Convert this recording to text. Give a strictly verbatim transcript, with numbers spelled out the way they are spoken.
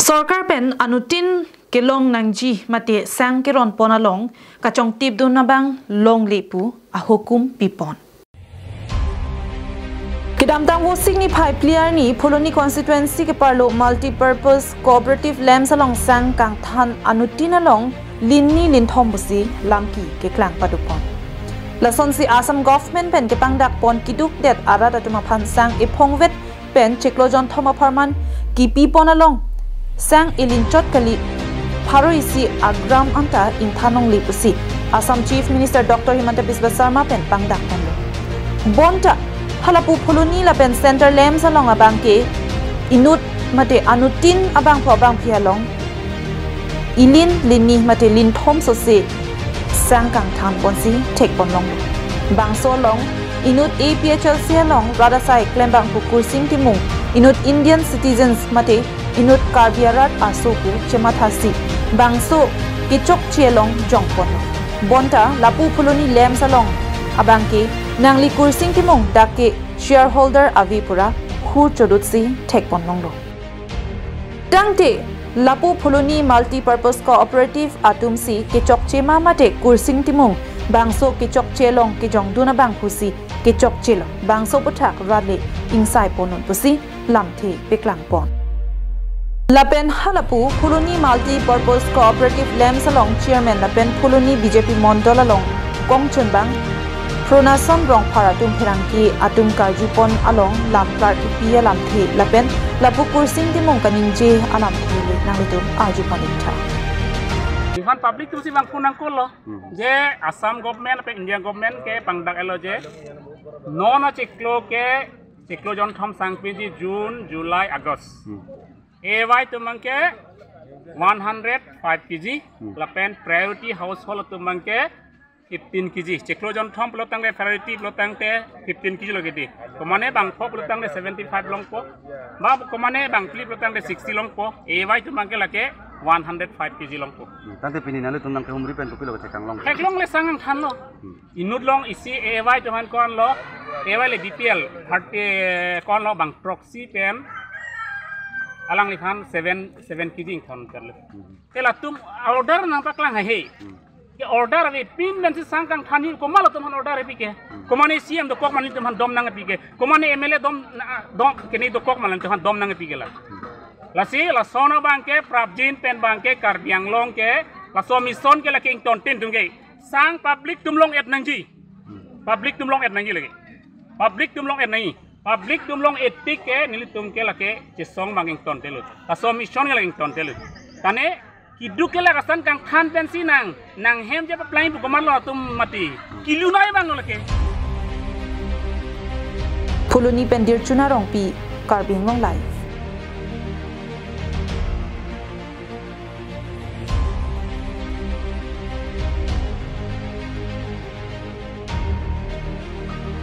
Sorkar pen anuttin kelong nangji mate sang keron pon along kachongtip dun abang longle pu ahukum pipon. Kedamtang Vosik niphai phli arni Phuloni constituency keparlo multipurpose cooperative lamps along sang kangthan anuttin along linni linthom pusi lamki keklang padopon. Lasonsi Assam government pen kepangdak pon kidukdet arat atum aphan sang ephongvet pen chiklo jonthom apharman kipi pon along sang elinchot kali pharo isi agram anta ingthan longle pusi Assam Chief Minister Doctor Himanta Biswa Sarma pen pangdak ponlo. Bonta halapu Phuloni lapen center lamps along abangke inut mate anuttin abangphu abangphi along ilin linni mate linthom sose sang kangthan ponsi thek pon longlo. Bangso along inut A P H L C along rat asai klembangphu Kursing Timung, inut Indian citizens mate inut Karbi arat aso pu chemathasi bangso kechokche along jong ponlo. Bonta lapu Phuloni lamps along abangke nangli Kursing Timung dak ke shareholder ave pura hur chodutsi thek pon longlo. Tangte lapu Phuloni multipurpose cooperative atumsi kechokche ma mate Kursing Timung bangso kechokche along kejongdun abangphusi kechokchelo, bangso aphuthak rat le ingsai pon un pusi lamthe peklang pon. Lapen halapu Phuloni multipurpose cooperative lamps along chairman lapen Phuloni B J P mondol along kongchunbang Pronason Rongphar atum pherangke atum karju pon along lam klar kipi alamthe lapen lapu Kursing Timung kaningje alamthe le nanglitum arju pon ik tha. Ihan public atumsi bang phone nangkolo. Hmm. Je Assam government ape India government ke pangdak elo je non achiklo ke chiklo jonthom sang piji June, July, August. Hmm. A Y atum abangke one hundred five K G, Hmm. lapen priority household atum abangke fifteen K G. Chiklo jonthom pulo tangte priority pulo tangte fifteen K G lo kedi. Komane bangpho pulo tangte seventy five longpo. Ba komane bangphli pulo tangte sixty longpo. A Y atum abangke lake one hundred five K G longpo. Hmm, tangte pini nanglitum nangkehumri pen kopilo kethek kanglong? Theklongle sang kangthanlo. Hmm. Inut along isi A Y atum aphan ko-anlo, A Y le B P L, thirty ko-anlo bang proxy pen alangliphan seven, seven K G ingthan terlo. Hmm. Te latum order nangpaklang haihe. Hmm. Ke order ave pin pensi sang kangthan hi komat latum aphan order ave ke. Hmm. Komane C M dokok ma nelitum aphan dom nang ave ke. Komane M L A dom na, dom kene dokok ma nelitum aphan dom nang ave ke la. Hmm. Lasi lason abangke prapjin pen abangke Karbi Anglong ke laso mission ke lake ingtontin atum ke. Sang public atum long-et nangji. Public atum long-et nangji lake. Public atum long-et nangji. Public atum long-et tik ke nelitum ke lake chesong abang ingtontelo. Laso mission ke lake ingtontelo. Tangte keduk ke lake sang kangthan pensi nang, nanghem je paplang pu komatlo atum mati. Kelun ai abanglo lake. Phuloni pen Dirchuna Rongpi, Karbi Anglong Live.